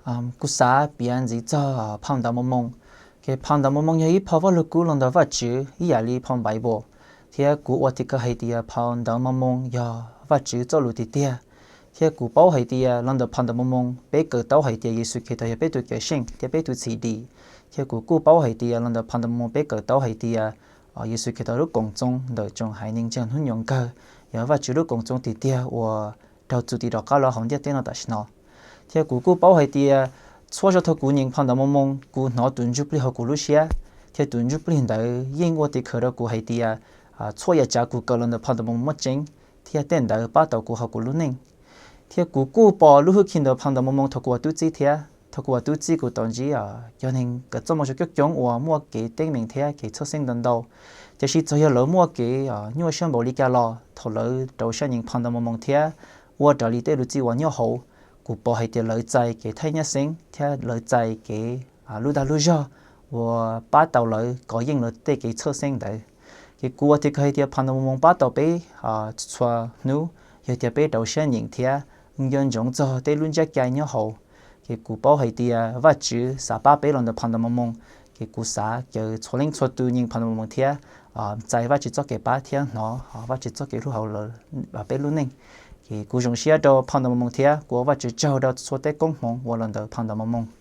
Kuv xav piav ntxiv txog phau Ntawv Maumoos. Ces phau Ntawv Maumoos yog ib phau vaj lug kub los ntawm Vajtswv ib yam li phau Npaiv Npaum, thiab kuv ua tim khawv hais tias phau Ntawv Maumoos yog Vajtswv txoj lus tiag tiag. Thiab kuv paub hais tias los ntawm phau Ntawv Maumoos peb kawm taub hais tias Yexus Khetos yog peb tus Cawmseej thiab peb tus Txhiv Dim. Thiab kuv kuj paub hais tias los ntawm phau Ntawv Maumoos peb kawm taub hais tias Yexus Khetos lub Koom Txoos ntawm Tsoom Haiv Neeg Ntseeg Hnub Nyoog Kawg yog Vajtswv lub Koom Txoos tiag tiag uas raug txum tim rov qab los hauv ntiaj teb no tam sim no. Thiab kuv kuj paub hais tias txhua zaus thaum kuv nyeem phau Ntawv Maumoos, kuv hnov tus ntsuj plig hauv kuv lub siab, thiab tus ntsuj plig ntawd yeej ua tim khawv rau kuv hais tias txhua yam tsav kuv kawm los ntawm phau Ntawv Maumoos muaj tseeb, thiab tej ntawd pab tau kuv hauv kuv lub neej. Thiab kuv kuj pom lub hwj chim ntawm phau Ntawv Maumoos thaum kuv ua tub txib thiab. Thaum kuv ua tub txib kuv tau ntsib cov neeg kawm txoj moo zoo coob coob uas muaj kev teeb meem thiab kev txhawj xeeb ntau ntau. Tiam sis txawm yog lawv muaj kev nyuaj siab npaum li cas los thaum lawv rau siab nyeem phau Ntawv Maumoos thiab ua raws li tej lus txib uas nyob hauv, kuv pom hais tias lawv txais kev thaj nyaj xeeb thiab lawv txais kev lub dag lub zog uas pab tau lawv kov yeej lawv tej kev txhawj xeeb ntawd. Ces kuv ua tim khawv hais tias phau Ntawv Maumoos pab tau peb txhua hnub yog tias peb rau siab nyeem thiab nco ntsoov txog tej lub ntsiab cai nyob hauv. Ces kuv paub hais tias Vajtswv xav pab peb los ntawm phau Ntawv Maumoos. Ces kuv xav caw txhua leej txhua tus nyeem phau Ntawv Maumoos thiab txais Vajtswv txoj kev pab thiab hnov Vajtswv txoj kev hlub hauv peb lub neej. Ces kuv zoo siab rau phau Ntawv Maumoos thiab kuv ua Vajtswv tsaug rau txhua tej koob hmoov uas los ntawm phau Ntawv Maumoos.